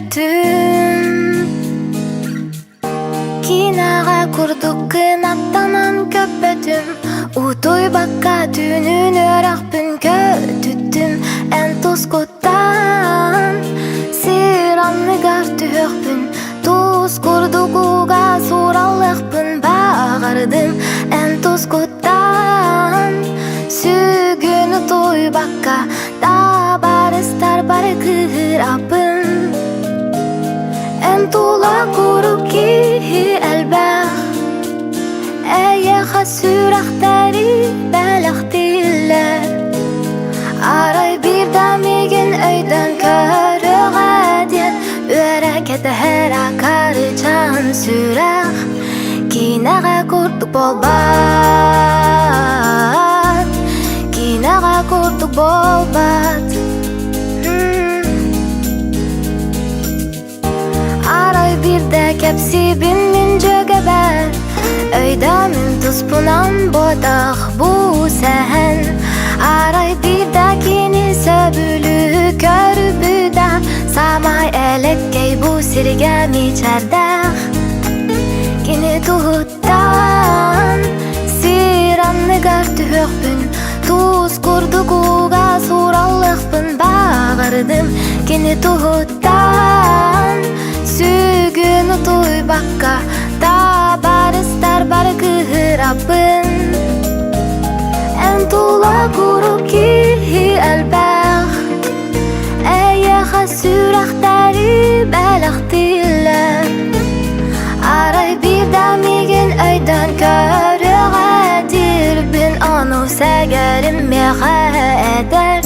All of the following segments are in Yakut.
Көтүппүтүм Киинэҕэ курдук кынаттанан көппөтүм Утуйбакка түүнүн үөрэхпин көтүттүм Эн тускуттан сир анныгар түһүөхпүн Тус курдук ууга суураллыахпын баҕардым Эн тускуттан сүгүн утуйбакка Табаарыстар бары кыыһырабын Эн тула куруук киһи элбэх Эйиэхэ сүрэхтэри бэлэхтииллэр Арай биирдэ миигин өйдөөн көрүөҕэ диэн Үөрэ кэтэһэр акаарычаан сүрэх Киинэҕэ курдук буолбат Киинэҕэ курдук буолбат Арай биирдэ кэпсиибин мин дьүөгэбэр Өйдөмүн туспунан буотах бу сэһэн Арай биирдэ кини сөбүлүү көрбүтэ Саамай элэккэй бу сиргэ мичээрдээх Кини туһуттан сир анныгар түһүөхпүн Туус курдук ууга суураллыахпын баҕардым Кини туһуттан сүгүн утуйбакка Табаарыстар бары кыыһырабын Эн тула куруук киһи элбэх Эйиэхэ сүрэхтэри бэлэхтииллэр Арай биирдэ миигин өйдөөн көрүөҕэ диирбин Ону сэгэрим миэхэ этэр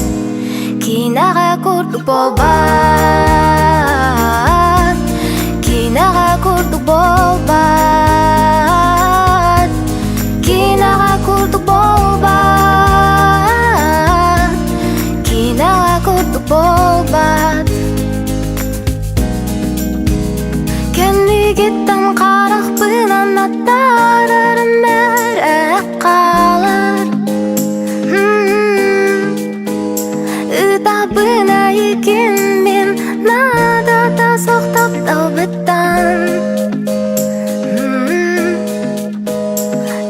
Киинэҕэ курдук буолбат Киинэҕэ курдук буолбат Киинэҕэ курдук буолбат Киинэҕэ курдук буолбат Кэннигиттэн харахпынан аттарарым эрэ хаалар Ытабына икин мин наадата суох тапталбыттан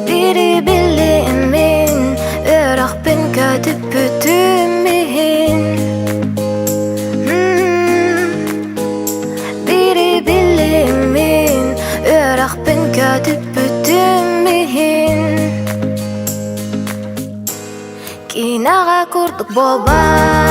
Бири билимин Өрөхпүн көтүппүтүм иһин Бири билимин Өрөхпүн көтүппүтүм иһин Киинэҕэ курдук буолбат.